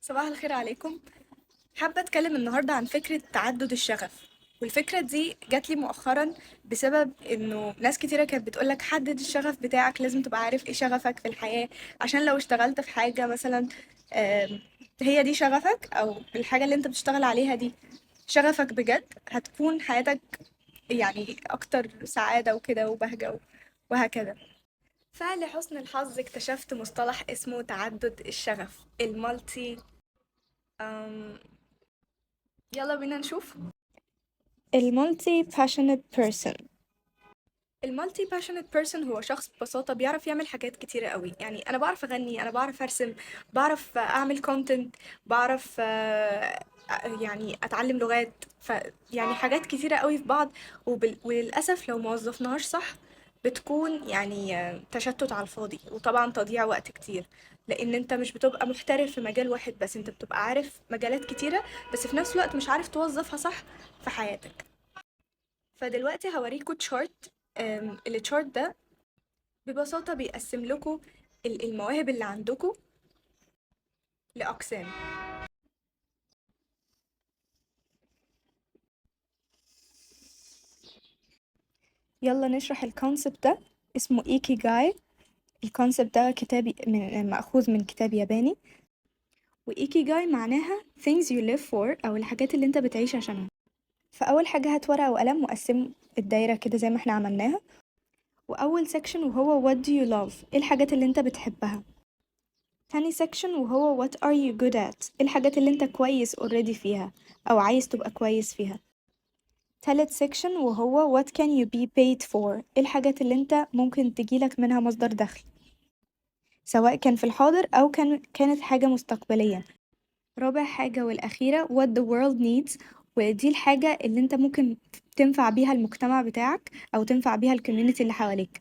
صباح الخير عليكم. حابة أتكلم النهاردة عن فكرة تعدد الشغف، والفكرة دي جات لي مؤخرا بسبب إنه ناس كتيرة كانت بتقولك حدد الشغف بتاعك، لازم تبقى عارف إيه شغفك في الحياة، عشان لو اشتغلت في حاجة مثلا هي دي شغفك أو الحاجة اللي أنت بتشتغل عليها دي شغفك بجد، هتكون حياتك أكتر سعادة وكده وبهجة وهكذا. فلحسن الحظ اكتشفت مصطلح اسمه تعدد الشغف، ال multi. يلا بينا نشوف ال multi passionate person. ال multi passionate person هو شخص ببساطة بيعرف يعمل حاجات كتيرة قوي. أنا بعرف أغني، أنا بعرف أرسم، بعرف أعمل content، بعرف أتعلم لغات، حاجات كتيرة قوي في بعض. وللأسف لو ما وظفناهاش صح بتكون تشتت على الفاضي، وطبعا تضييع وقت كتير، لأن أنت مش بتبقى محترف في مجال واحد بس، أنت بتبقى عارف مجالات كتيرة بس في نفس الوقت مش عارف توظفها صح في حياتك. فدلوقتي هوريكم chart. ال chart ده ببساطة بيقسم لكم المواهب اللي عندكم لأقسام. يلا نشرح ال concept ده، اسمه إيكيجاي. ال concept ده مأخوذ من كتاب ياباني، وإيكيجاي معناها things you live for أو الحاجات اللي انت بتعيش عشانها. فأول حاجة هات ورقة وقلم وقسم الدايرة كده زي ما احنا عملناها. وأول section وهو what do you love، ايه الحاجات اللي انت بتحبها. تاني section وهو what are you good at، ايه الحاجات اللي انت كويس already فيها أو عايز تبقى كويس فيها. تالت section وهو what can you be paid for، ايه الحاجات اللي انت ممكن تجيلك منها مصدر دخل، سواء كان في الحاضر أو كانت حاجة مستقبلية. رابع حاجة والأخيرة what the world needs، ودي الحاجة اللي انت ممكن تنفع بيها المجتمع بتاعك أو تنفع بيها ال community اللي حواليك.